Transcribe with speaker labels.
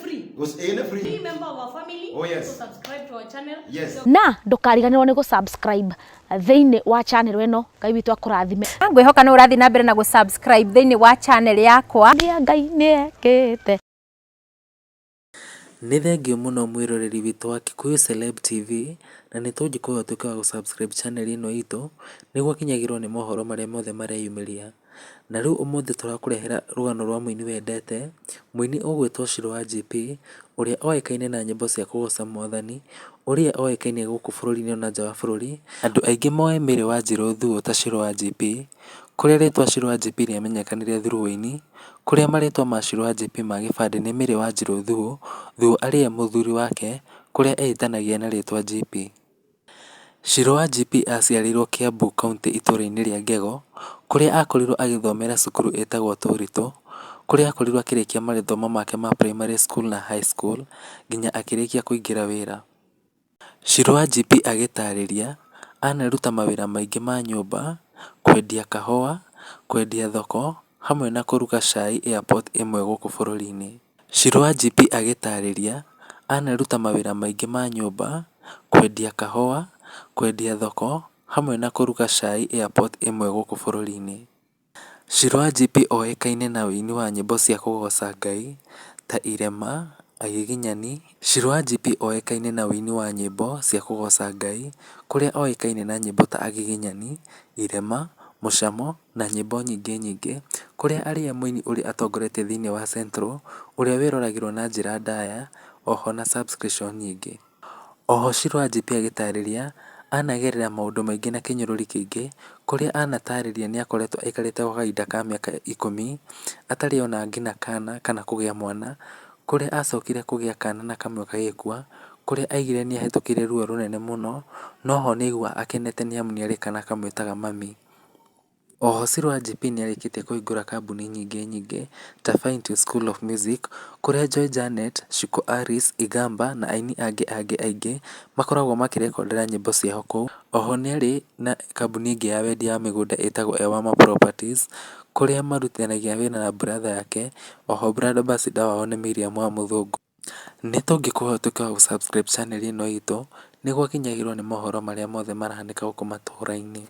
Speaker 1: Free.
Speaker 2: Ĩĩ nĩ free.
Speaker 1: Be member of our family.
Speaker 2: Oh, yes.
Speaker 1: So subscribe to our channel.
Speaker 2: Yes.
Speaker 3: Na ndũkariganĩrwo nĩ gũ-subscribe thĩinĩ wa channel ĩno. Ngai witũ akũrathime.
Speaker 4: Ngwĩhoka nĩ ũrathiĩ na mbere na gũ-subscribe thĩinĩ wa channel yakwa.
Speaker 3: Nĩa Ngai nĩ ekĩte.
Speaker 5: Nĩ thengiũ mũno mwĩroreri witũ wa Kikuyu Celeb TV, na nĩ tũngĩkũhoya ũtuĩke wa gũ-subscribe channel ĩno itũ, nĩguo ũkinyagĩrwo nĩ mohoro marĩa mothe mareyumĩria. Na rĩu ũmũthĩ tũrakũrehera rũgano rwa mũini wendete, mũini ũgwĩtwo Shiro wa GP, ũrĩa oĩkaine na nyĩmbo cia kũgoca mwathani, ũrĩa oĩkaine gũkũ bũrũri-inĩ ona nja wa bũrũri. Andũ aingĩ moĩ Mary Wanjirũ Thuo ta Shiro wa GP, kũrĩa rĩtwa Shiro wa GP rĩamenyekanire through ũini, kũrĩa marĩtwa ma Shiro wa GP ma gĩbandĩ nĩ Mary Wanjirũ Thuo, Thuo arĩ we mũthuri wake, kũrĩa eĩtanagia na rĩtwa GP. Shiro wa GP aciarĩirwo Kiambu kauntĩ itũũra-inĩ rĩa Ngego, kũrĩa akorirwo agĩthomera cukuru ĩtagwo Tũritũ, kũrĩa akorirwo akĩrĩkia mathomo make ma primary school na high school, nginya akĩrĩkia kũingĩra wĩra. Shiro wa GP agĩtarĩria, anaruta mawĩra maingĩ ma nyũmba, kwendia kahũa, kwendia thoko, hamwe na kũruga cai airport ĩmwe gũkũ bũrũri-inĩ. Shiro wa GP agĩtarĩria, anaruta mawĩra maingĩ ma nyũmba, kwendia kahũa, kwendia thoko, hamwe na kũruga cai airport ĩmwe gũkũ bũrũri-inĩ. Shiro wa GP oĩkaine na ũini wa nyĩmbo cia kũgoca Ngai ta Irema, Agiginyani. Shiro wa GP oĩkaine na ũini wa nyĩmbo cia kũgoca Ngai, kũrĩa oĩkaine na nyĩmbo ta Agiginyani, Irema, Mũcamo na nyĩmbo nyingĩ nyingĩ, kũrĩa arĩ we mũini ũrĩa atongoretie thĩinĩ wa Central, ũrĩa wĩroragĩrwo na njĩra ndaya, oho na subscription nyingĩ. Oho Shiro wa GP agĩtarĩria, anagerera maũndũ maingĩ na kĩnyũrũri kĩingĩ, kũrĩa anatarĩria nĩ akoretwo aikarĩte gwa kahinda ka mĩaka 10 atarĩ ona nginya kana kana kũgĩa mwana, kũrĩa acokire kũgĩa kana na kamwe gagĩkua, kũrĩa aigire nĩ ahĩtũkĩire ruo rũnene mũno, noho nĩ aiguaga akenete nĩ amu nĩ arĩ kana kamwĩtaga mami. Oho Shiro wa GP nĩ arĩkĩtie kũhingũra kambuni nyingĩ nyingĩ ta Fine School of Music, kũrĩa Joy Janet, Shiko Aris, Igamba na aini angĩ aingĩ makoragwo makĩrekondera nyĩmbo ciao kũu. Oho nĩ arĩ na kambuni ĩngĩ ya wendia wa mĩgũnda ĩtagwo Ewama Properties, kũrĩa marutithanagia wĩra na brother yake, oho brand ambassador wao nĩ Miriam wa Mũthũngũ. Nĩ tũngĩkũhoya ũtuĩke wa gũ-subscribe channel ĩno itũ, nĩguo ũkinyagĩrwo nĩ mohoro marĩa mothe marahanĩka gũkũ matũra-inĩ.